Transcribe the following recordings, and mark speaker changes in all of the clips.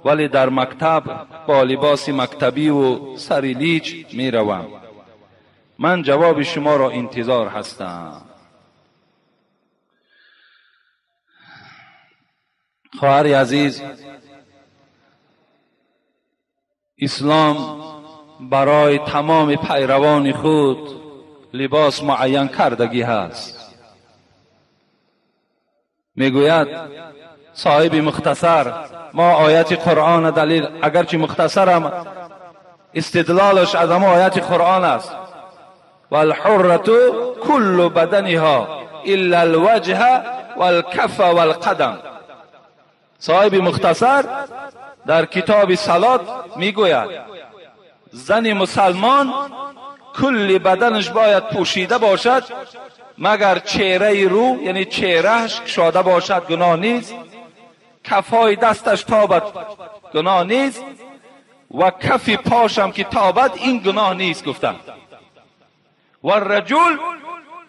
Speaker 1: ولی در مکتب با لباس مکتبی و سر لیچ می روم. من جواب شما را انتظار هستم. خواهر عزیز، اسلام برای تمام پیروان خود لباس معین کردگی هست. میگوید صاحب مختصر، ما آیت قرآن دلیل، اگرچه مختصرم استدلالش از همه آیت قرآن است. والحرة کل بدنها الا الوجه والکف والقدم. صاحب مختصر در کتاب صلات میگوید زن مسلمان کل بدنش باید پوشیده باشد مگر چهره رو، یعنی چهرهش کشاده باشد گناه نیست، کفای دستش تابد گناه نیست و کف پاشم که تابد این گناه نیست گفتن. و الرجل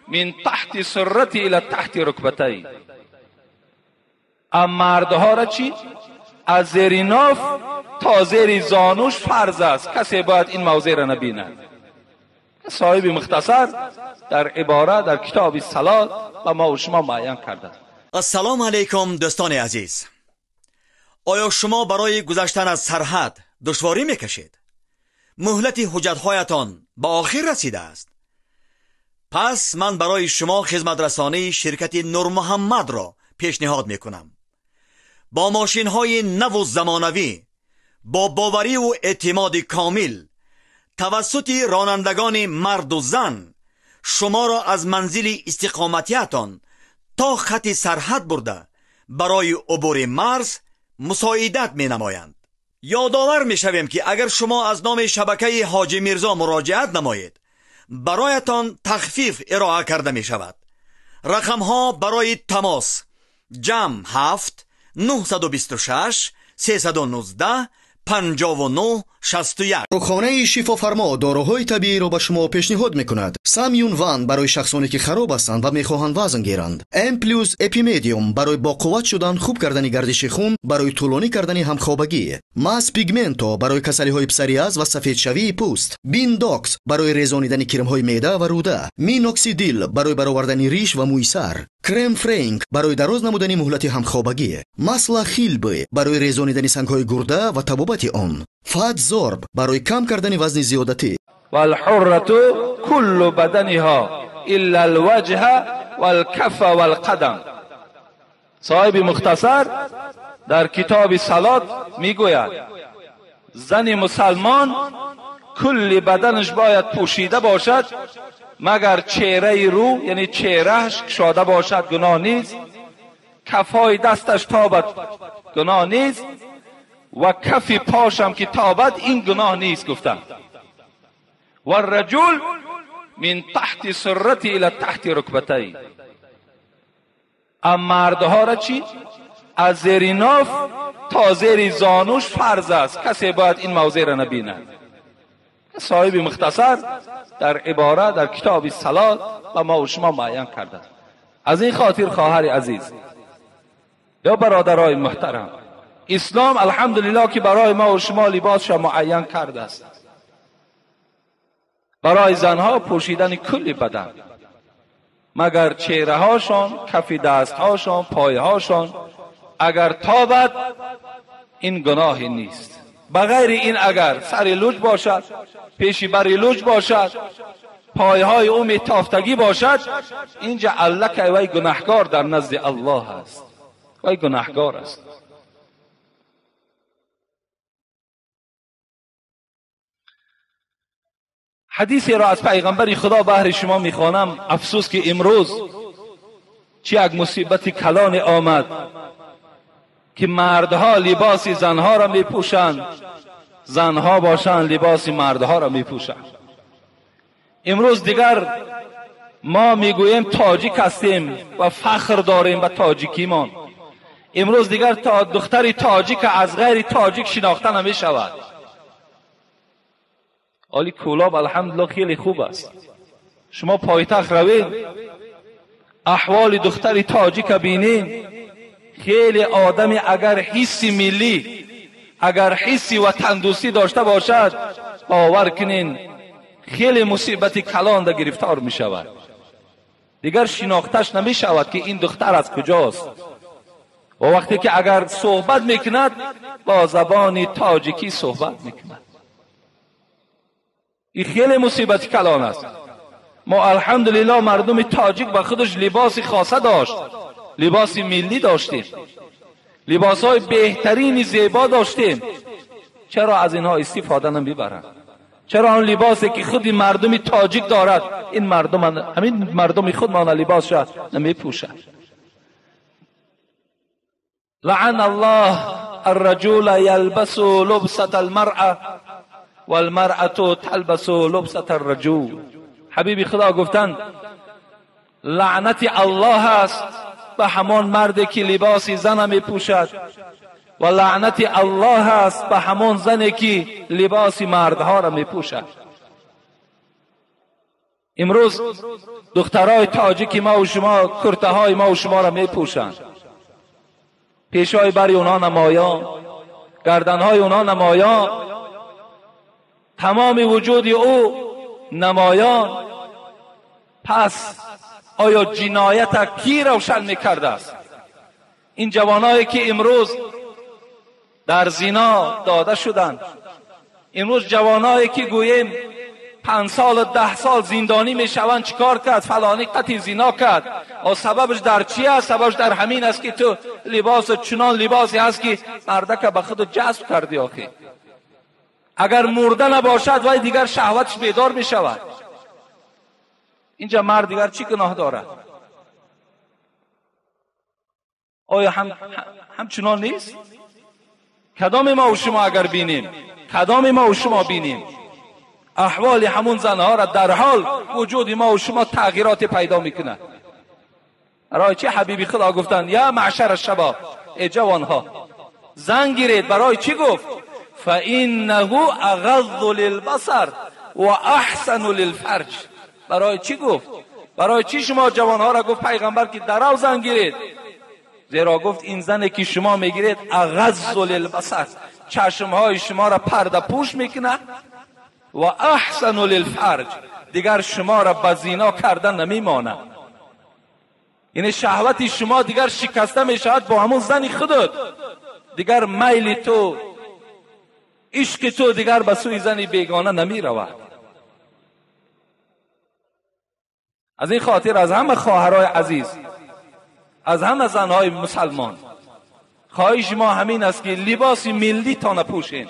Speaker 1: من تحت سرتی الى تحت رکبتی. اما مردها را چی؟ از زیر ناف تا زیر زانوش فرض است، کسی باید این موضع را نبیند. صاحب مختصر در عباره در کتاب صلات و ما و شما معین کرده.
Speaker 2: السلام علیکم دوستان عزیز، آیا شما برای گذشتن از سرحد دشواری میکشید؟ مهلت حجتهایتان به آخر رسیده است. پس من برای شما خدمت رسانی شرکت نور محمد را پیشنهاد میکنم. با ماشین های نو و زمانوی، با باوری و اعتماد کامل، توسط رانندگان مرد و زن شما را از منزل استقامتیتان تا خط سرحد برده برای عبور مرز مساعدت می نمایند. یادآور می شویم که اگر شما از نام شبکه حاجی میرزا مراجعت نمایید برایتان تخفیف ارائه کرده می شود. رقم ها برای تماس: جمع 7 926 319 59 61.
Speaker 3: Дорухонаи Шифофармо доруҳои табииро ба шумо пешниҳод мекунад. Самюн Ван барои шахсоне ки хароб ҳастанд ва мехоҳанд вазн гиранд. М плюс Эпимедиум барои боқувват шудан, хуб кардани гардиши хун, барои тӯлонӣ кардани ҳамхобагӣ. Мас Пигменто барои касалиҳои псориаз ва сафедшавии пӯст. Биндокс барои резонидани кирмҳои меъда ва рӯда. Миноксидил барои баровардани риш ва мӯи сар. Крем Френк барои дароз намудани муҳлати ҳамхобагӣ. Масла Хилбы барои резонидани сангҳои гурда ва табобати он. Фатзорб барои кам кардани вазни зиёдатӣ.
Speaker 1: والحرة كل بدنها الا الوجه والکف والقدم. صاحب مختصر در کتاب صلات میگوید زن مسلمان کل بدنش باید پوشیده باشد مگر چهره رو، یعنی چهرهش کشاده باشد گناه نیست، کفای دستش تابد گناه نیست و کف پاشم که تابد این گناه نیست گفتن. و الرجل من تحت سرتی الى تحت رکبتی. اما مردها را چی؟ از زیر ناف تا زیر زانوش فرض است، کسی باید این موضع را نبیند. صاحب مختصر در عباره در کتاب صلات و ما و شما معین کرده. از این خاطر خواهر عزیز یا برادرای محترم، اسلام الحمدلله که برای ما و شما لباسش معین کرده است. برای زنها پوشیدن کل بدن مگر چهره هاشان، کف دست هاشان، پای هاشان اگر تابد این گناه نیست. بغیر این اگر سر لوج باشد، پیشی بر لوج باشد، پایهای او میتافتگی باشد، اینجا الله وی گناهکار در نزد الله است، وی گناهکار است. حدیثی را از پیغمبر خدا بهر شما میخوانم. افسوس که امروز چه یک مصیبت کلان آمد که مردها لباس زنها را میپوشند، زنها باشند لباس مردها را میپوشند. امروز دیگر ما میگوییم تاجیک هستیم و فخر داریم به تاجیکیمان. امروز دیگر تا دختر تاجیک از غیر تاجیک شناخته نمیشود. آلی کولاب الحمدلله خیلی خوب است. شما پایتخت روید احوال دختر تاجیک بینین، خیلی آدمی اگر حس ملی، اگر حسی وطن دوستی داشته باشد، باور کنین خیلی مصیبت کلان در گرفتار می شود. دیگر شناختش نمی شود که این دختر از کجاست. و وقتی که اگر صحبت میکند با زبان تاجیکی صحبت میکند، این خیلی مصیبت کلان است. ما الحمدلله مردم تاجیک به خودش لباس خاصه داشت، لباس ملی داشتیم، لباس های بهترین زیبا داشتیم. چرا از اینها استفاده نمیبرند؟ چرا آن لباسی که خود مردم تاجیک دارد، این مردم، همین مردم خود ما لباس نمیپوشند؟ لعن الله الرجل يلبس لبسة المرأة والمرأة تلبس لبسة الرجل. حبیب خدا گفتند لعنت الله است به همان مردی که لباس زن میپوشد و لعنت الله است به همان زنی که لباس مردها را میپوشد. امروز دخترای تاجیک ما و شما کرته های ما و شما را میپوشند، پیشای بری اونها نمایان، گردنهای اونها نمایان، تمام وجود او نمایان. پس آیا جنایت کی روشن میکرده است؟ این جوانایی که امروز در زنا داده شدند، امروز جوانایی که گوییم 5 سال و 10 سال زندانی میشوند، چیکار کرد؟ فلانی قطعی زنا کرد. و سببش در چی است؟ سببش در همین است که تو لباس چنان لباسی هست که مردک به خود جذب کردی. آخه اگر مرده نباشد وای دیگر شهوتش بیدار میشود. اینجا مرد دیگر چی گناه دارد؟ آیا همچنان نیست؟ کدام ما و شما اگر بینیم، کدام ما و شما بینیم احوال همون زنها را، در حال وجود ما و شما تغییرات پیدا میکنه. برای چی حبیبی خدا گفتند یا معشر الشباب، ای جوانها زن گیرید؟ برای چی گفت؟ فانه اغض للبصر و احسن للفرج. برای چی گفت؟ برای چی شما جوانها را گفت پیغمبر که درو زن گیرید؟ زیرا گفت این زنی که شما میگیرید اغض للبصر، چشمهای شما را پرده پوش میکنه، و احسن للفرج، دیگر شما را به زینا کردن نمیمانه. یعنی شهوت شما دیگر شکسته میشود با همون زن خودت، دیگر میل تو، عشق تو دیگر به سوی زن بیگانه نمی رود. از این خاطر از همه خواهرای عزیز، از همه زنهای مسلمان خواهش ما همین است که لباس ملی تا نپوشین،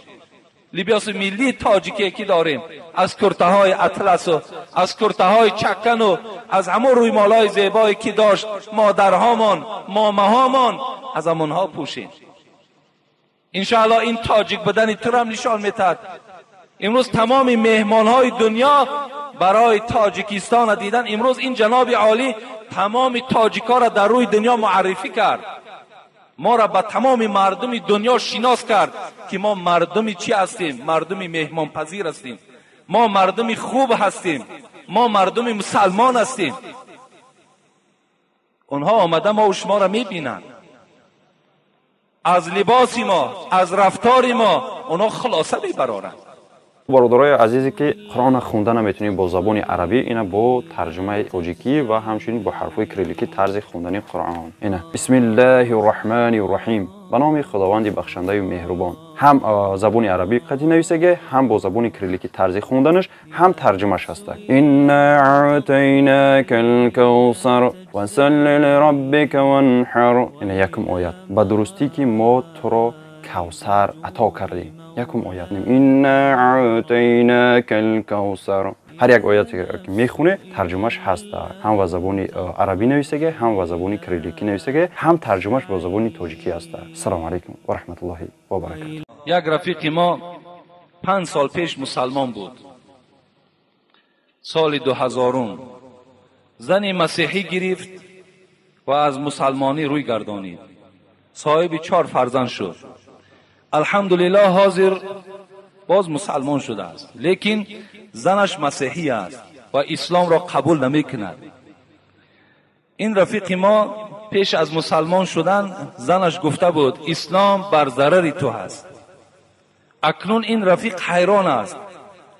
Speaker 1: لباس ملی تاجیکی که داریم، از کرته های اطلس و از کرته های چکن و از همون رویمالای زیبایی که داشت مادرهامان، ماماهامان، از همونها پوشین. انشاءالله این تاجیک بدن تو هم نشان میتد. امروز تمام مهمانهای دنیا برای تاجیکستان دیدن. امروز این جناب عالی تمام تاجیکا را در روی دنیا معرفی کرد، ما را به تمام مردم دنیا شناس کرد که ما مردم چی هستیم؟ مردم مهمان پذیر هستیم، ما مردم خوب هستیم، ما مردم مسلمان هستیم. اونها آمده ما و شما را میبینند، از لباس ما، از رفتار ما اونها خلاصه میبرارند.
Speaker 4: برادرای عزیزی که قرآن خونده نمیتونیم با زبان عربی، اینا با ترجمه تاجیکی و همچنین با حرفای کریلیکی طرز خوندن قرآن. اینا بسم الله الرحمن الرحیم، به نام خداوند بخشنده و مهربان. هم زبان عربی قطعی نویسگه، هم با زبان کریلیکی طرز خوندنش، هم ترجمهش هست. انا اعطیناک الکوثر فصل لربک وانحر. اینا یکم آیت. به درستی که ما تو را کوثر عطا کردیم. یکم آیت. انا اعطیناک الکوثر. هر یک آیت که میخونه ترجمهش هست، هم با زبان عربی نویسگه، هم با زبان کریلیکی نویسگه، هم ترجمهش با زبان تاجیکی هست. السلام علیکم و رحمت الله و برکاته.
Speaker 1: یک رفیق ما 5 سال پیش مسلمان بود، سال 2000 زن مسیحی گرفت و از مسلمانی روی گردانید، صاحب 4 فرزند شد. الحمدلله حاضر باز مسلمان شده است، لیکن زنش مسیحی است و اسلام را قبول نمی کند. این رفیق ما پیش از مسلمان شدن زنش گفته بود اسلام بر ضرر تو هست. Акнун ин рафиқ ҳайрон аст.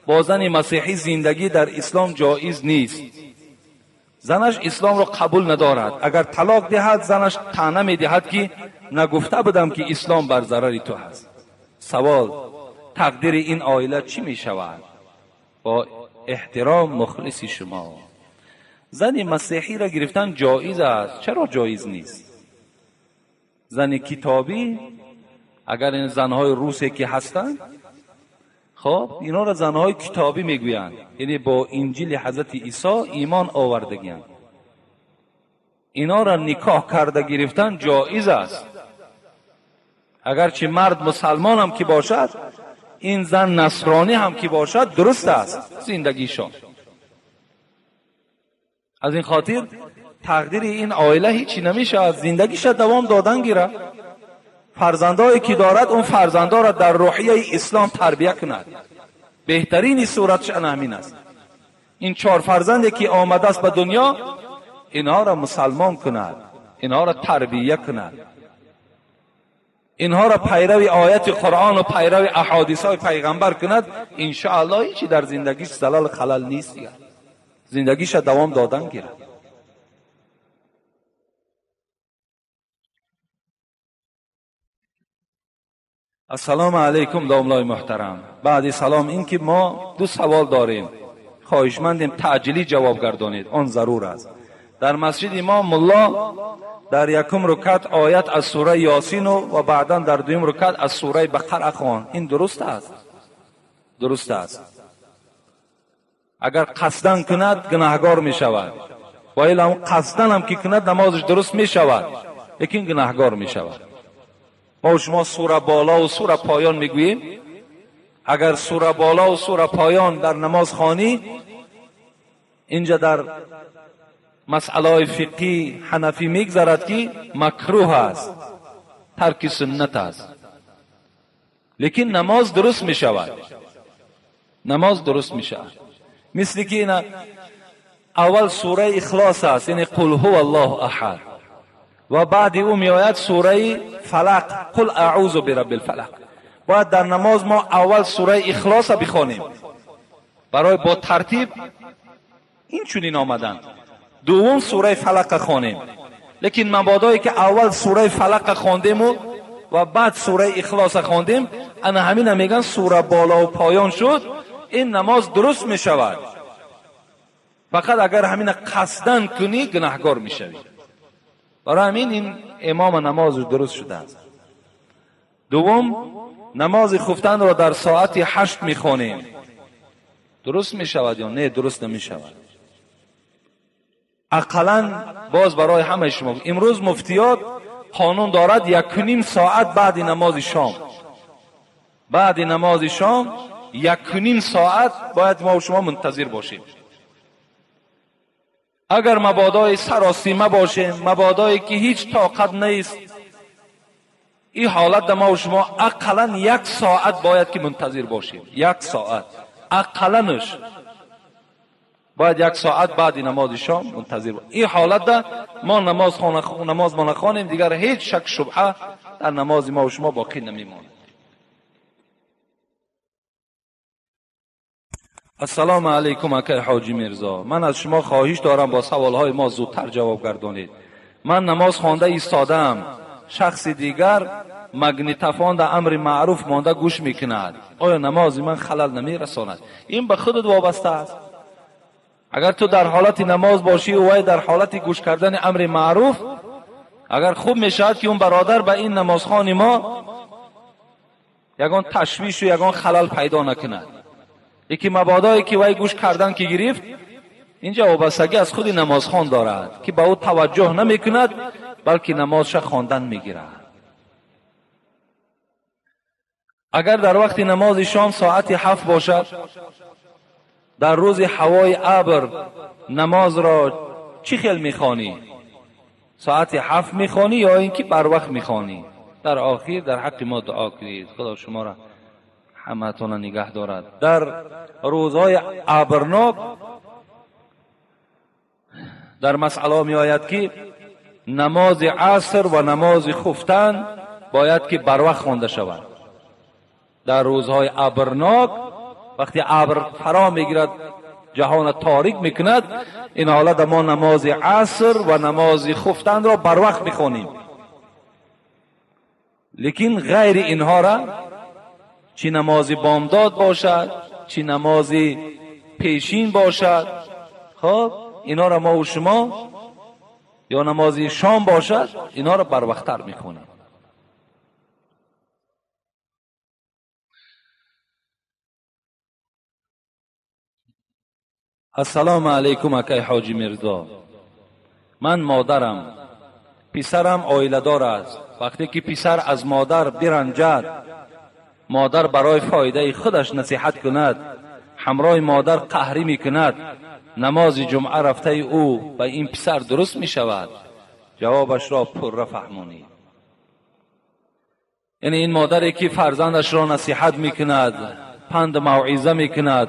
Speaker 1: Бо зани масеҳӣ зиндагӣ дар ислом ҷоиз нест. Занаш исломро қабул надорад. Агар талоқ диҳад, занаш таъна медиҳад, ки нагуфта будам, ки ислом бар зарари ту ҳаст. Савол: тақдири ин оила чӣ мешавад? Бо эҳтиром, мухлиси шумо. Зани масеҳиро гирифтан ҷоиз аст. Чаро ҷоиз нест? Зани китобӣ, агар ин занҳои русе ки ҳастанд, хоб, инҳоро занҳои китобӣ мегӯянд, яъне бо инҷили ҳазрати Исо имон овардагианд. Инҳоро никоҳ карда гирифтан ҷоиз аст. Агарчи мард мусалмон ҳам ки бошад, ин зан насронӣ ҳам ки бошад, дуруст аст зиндагишон. Аз ин хотир тақдири ин оила ҳечи намешавад, зиндагиша давом додан гирад. Фарзандое ки дорад, он фарзандоро дар рӯҳияи ислом тарбия кунад. Беҳтарини суратш ана ҳамин аст. Ин чор фарзанде ки омадааст ба дунё, инҳоро мусалмон кунад, инҳоро тарбия кунад, инҳоро пайрави ояти Қуръон ва пайрави аҳодисҳои пайғамбар кунад. Иншоаллоҳ ҳечи дар зиндагиш залал халал нест, дигар зиндагиша давом додан гирад. Ассалому алайкум, домлои муҳтарам. Баъди салом, ин ки мо ду савол дорем, хоҳишмандем таъҷилӣ ҷавоб гардонед, он зарур аст. Дар масҷиди мо мулло дар якум рукат оят аз сураи Ёсину ва баъдан дар дуюм рукат аз сураи Бақара хонд. Ин дуруст аст? Дуруст аст. Агар қасдан кунад, гунаҳгор мешавад. Ва ила қасдан ҳам ки кунад, намозаш дуруст мешавад, лекин гунаҳгор мешавад. Мо шумо сура боло ва сура поён мегӯем. Агар сура боло ва сура поён дар намоз хонӣ, инҷа дар масъалаҳои фиқҳи ҳанафӣ мегзарад, ки макрӯҳ аст, тарки суннат аст, лекин намоз дуруст мешавад. Намоз дуруст мешавад. Мисли ки ина аввал сураи Ихлос аст, яъне қул ҳува аллоҳу аҳад, ва баъди ӯ меояд сураи Фалақ, қул аъузу бирабби лфалақ. Бояд дар намоз мо аввал сураи Ихлоса бихонем, барои бо тартиб ин чунин омадан. Дуввум сураи Фалақа хонем. Лекин мабодое ки аввал сураи Фалақа хондему ва баъд сураи Ихлоса хондем, ана ҳамина мегӯянд сура боло ва поён шуд, ин намоз дуруст мешавад. Фақат агар ҳамина қасдан кунӣ, гунаҳгор мешавӣ. Барои ҳамин ин имома намозаш дуруст шудааст. Дуввум, намози хуфтанро дар соати 8 мехонем. Дуруст мешавад ё не? Дуруст намешавад. Ақаллан боз барои ҳамаи шумо имрӯз муфтиёт қонун дорад 1.5 соат баъди намози шом, баъди намози шом 1.5 соат бояд мо шумо мунтазир бошем. Агар мабодои саросима бошем, мабодое ки ҳеҷ тоқат нест, ин ҳолат мо шумо ақаллан 1 соат бояд ки мунтазир бошем. 1 соат ақалланш бояд 1 соат баъди намози шом мунтазир бошем. Ин ҳолат мо намоз мо нахонем, дигар ҳеҷ шак шубҳа дар намози мо шумо боқӣ намемонад. Ассалому алайкум, акай Ҳоҷи Мирзо. Ман аз шумо хоҳиш дорам бо саволҳои мо зудтар ҷавоб гардонед. Ман намоз хонда истодаам, шахси дигар магнитофон дар амри маъруф монда гӯш мекунад. Оё намози ман халал намерасонад? Ин ба худат вобаста аст. Агар ту дар ҳолати намоз бошӣ вай дар ҳолати гӯш кардани амри маъруф, агар хуб мешавад ки он бародар ба ин намозхони мо ягон ташвишу ягон халал пайдо накунад. Лекин мабодое ки вай гӯш кардан ки гирифт, инҷа вобастагӣ аз худи намозхон дорад, ки ба ӯ таваҷҷӯҳ намекунад, балки намозша хондан мегирад. Агар дар вақти намози шом соати 7 бошад, дар рӯзи ҳавои абр намозро чӣ хел мехонӣ? Соати 7 мехонӣ ё ин ки барвақт мехонӣ? Дар охир дар ҳаққи мо дуо кунед, Худо шуморо ҳамаатонро нигаҳ дорад. Дар рӯзҳои абрнок дар масъала меояд ки намози аср ва намози хуфтан бояд ки барвақт хонда шавад. در روزهای ابرناک وقتی ابر فرا میگیرد جهان تاریک میکند، این حالت ما نماز عصر و نماز خفتن را بر وقت میخوانیم. لیکن غیر اینها را، چی نماز بامداد باشد چی نماز پیشین باشد، خب اینا را ما و شما، یا نماز شام باشد، اینا را بر وقت تر میخونیم. السلام علیکم اکای حاجی میرزا، من مادرم، پسرم عائله دار است. وقتی که پسر از مادر برنجد، مادر برای فایده خودش نصیحت کند، همراه مادر قهری میکند، نماز جمعه رفته او به این پسر درست میشود؟ جوابش را پره فهمانی. یعنی این مادری که فرزندش را نصیحت میکند، پند موعظه میکند،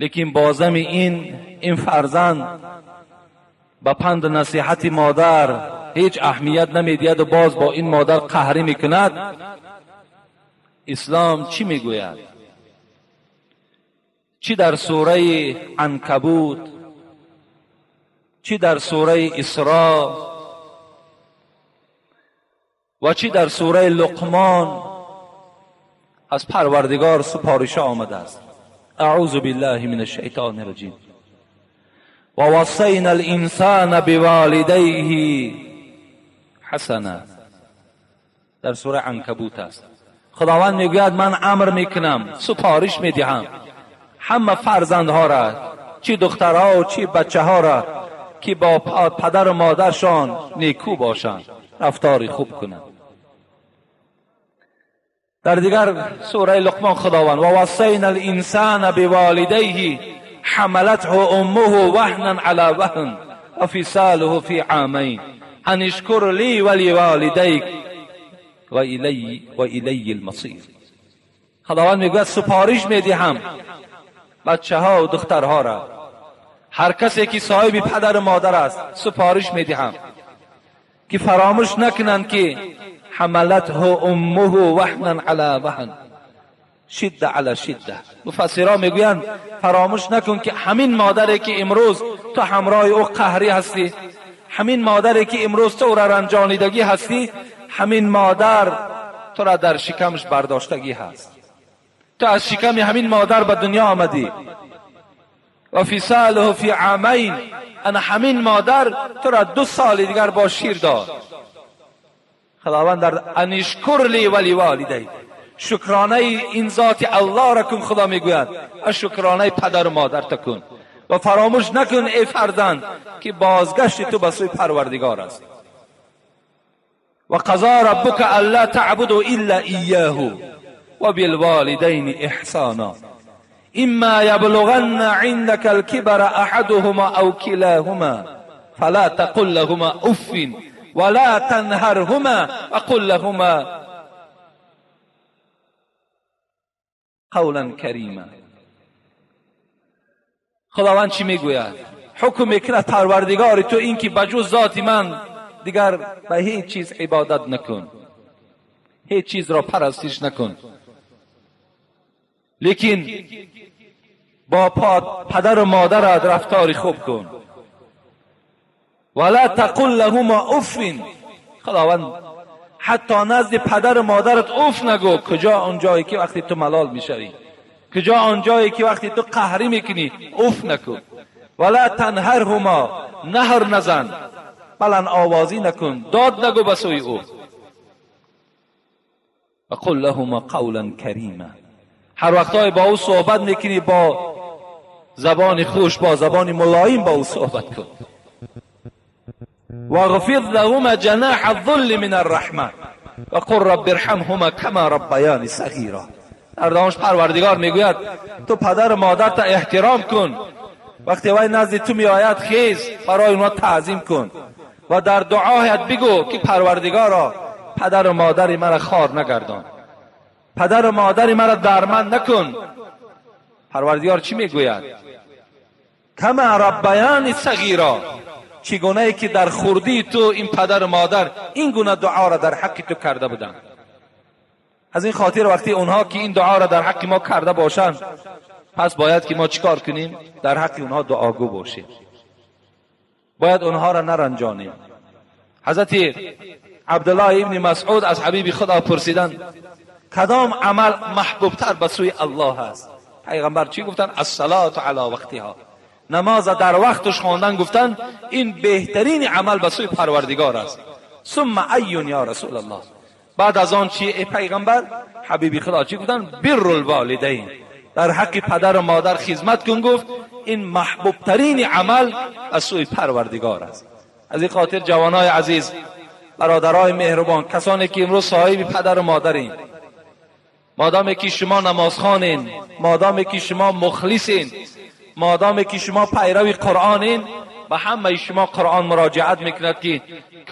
Speaker 1: لیکن بازم این فرزند به پند نصیحت مادر هیچ اهمیت نمیدهد و باز با این مادر قهری میکند. اسلام چی میگوید؟ چی در سوره عنکبوت، چی در سوره اسراء و چی در سوره لقمان از پروردگار سپارش آمده است. اعوذ بالله من الشیطان الرجیم. و وصینا الانسان بوالدیه حسنا. در سوره عنکبوت است. خداوند میگوید من امر میکنم، سپارش میدهم همه فرزندها را، چی دخترها و چی بچه ها را، که با پدر و مادرشان نیکو باشند، رفتار خوب کنند. در دیگر سوره لقمان خداوند و وصینا الانسان بوالدیه حملته امه وهنا علی وهن و فصاله فی عامین ان اشکر لی ولوالدیک و الی المصیر. خداوند میگوید سپارش میدهم بچه ها و دخترها را، هر کسی که صاحب پدر و مادر است سپارش میدهم که فراموش نکنند که حملته امه وهنا علی وهن شده علی شده. مفسرها میگویند فراموش نکن که همین مادری که امروز تو همراه او قهری هستی، همین مادری که امروز تو را رنجانیدگی هستی، همین مادر تو را در شکمش برداشتگی هست. تو از شکم همین مادر به دنیا آمدی. و فصاله فی عامین، انا همین مادر تو را 2 سال دیگر با شیر داد. خداوند در ان اشکر لی ولی والدی، شکرانه این ذات الله را کن. خدا میگوید شکرانه پدر و مادر تکن و فراموش نکن ای فرزند که بازگشت تو به سوی پروردگار است. و قضا ربک الا تعبدوا الا ایاه و بالوالدین احسانا اما یبلغن عندك الكبر احدهما او كلاهما فلا تقل لهما اف ولا تنهرهما وقل لهما قولا کریما. خداوند چی میگوید؟ حکم میکند پروردگار تو این که بجز ذات من دیگر به هیچ چیز عبادت نکن، هیچ چیز را پرستش نکن، لیکن با پدر و مادرت رفتار خوب کن. ولا تقل لهما اف. خداوند حتی نزد پدر و مادرت اف نگو. کجا آنجایی که وقتی تو ملال میشوی، کجا آنجایی که وقتی تو قهری میکنی، اف نکن. ولا تنهرهما، نهر نزن، بلند آوازی نکن، داد نگو به سوی او. و قل لهما قولا کریما. هر وقتای با او صحبت میکنی با زبان خوش، با زبان ملایم با او صحبت کن. واغفض لهما جناح الذل من الرحمه وقل رب ارحمهما کما ربیانی صغیرا. در دامش پروردگار میگوید تو پدر و مادرت احترام کن، وقتی وای نزد تو میآید خیز برای اونها تعظیم کن و در دعایت بگو که پروردگارا پدر و مادر مرا خوار نگردان، پدر و مادر مرا درمند نکن. پروردگار چی میگوید؟ کما ربیانی صغیرا، چگونه ای که در خردی تو این پدر و مادر این گونه دعا را در حق تو کرده بودند. از این خاطر وقتی اونها که این دعا را در حق ما کرده باشند، پس باید که ما چیکار کنیم؟ در حق اونها دعاگو باشیم. باید اونها را نرنجانیم. حضرت عبدالله ابن مسعود از حبیب خدا پرسیدند کدام عمل محبوبتر به سوی الله است؟ پیغمبر چی گفتن؟ الصلاة علی وقتها. نماز در وقتش خواندن، گفتن این بهترین عمل به سوی پروردگار است. ثم ایون یا رسول الله، بعد از آن چی ای پیغمبر؟ حبیب خدا چی گفتن؟ بر الوالدین، در حق پدر و مادر خدمت کن. گفت این محبوب ترین عمل از سوی پروردگار است. از این خاطر جوانای عزیز، برادرای مهربان، کسانی که امروز صاحب پدر و مادرین، مادامی که شما نمازخوانین، مادامی که شما مخلصین، مادامی که شما پیرو قرآنین، به همه شما قرآن مراجعت میکند که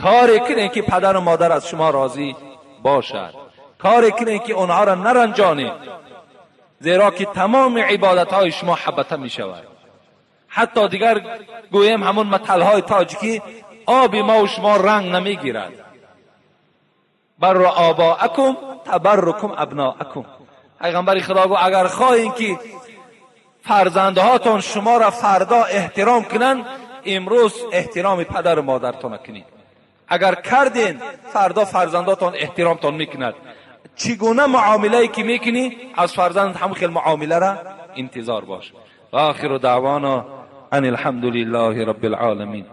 Speaker 1: کاری کنین که پدر و مادر از شما راضی باشد، کاری کنین که آنها را نرنجانید، زیرا که تمام عبادت های شما حبطه می شود. حتی دیگر گوییم همون متل های تاجیکی، آب ما و شما رنگ نمیگیرد. بر آباءکم تبرکم ابناءکم. پیغمبر خدا گفت اگر خواهین که فرزندهاتون شما را فردا احترام کنند، امروز احترام پدر و مادرتون کنید. اگر کردین فردا فرزنداتون احترامتون میکند. چگونه معامله که میکنی از فرزند هم خیلی معامله را انتظار باش. و آخر دعوانا ان الحمد لله رب العالمین.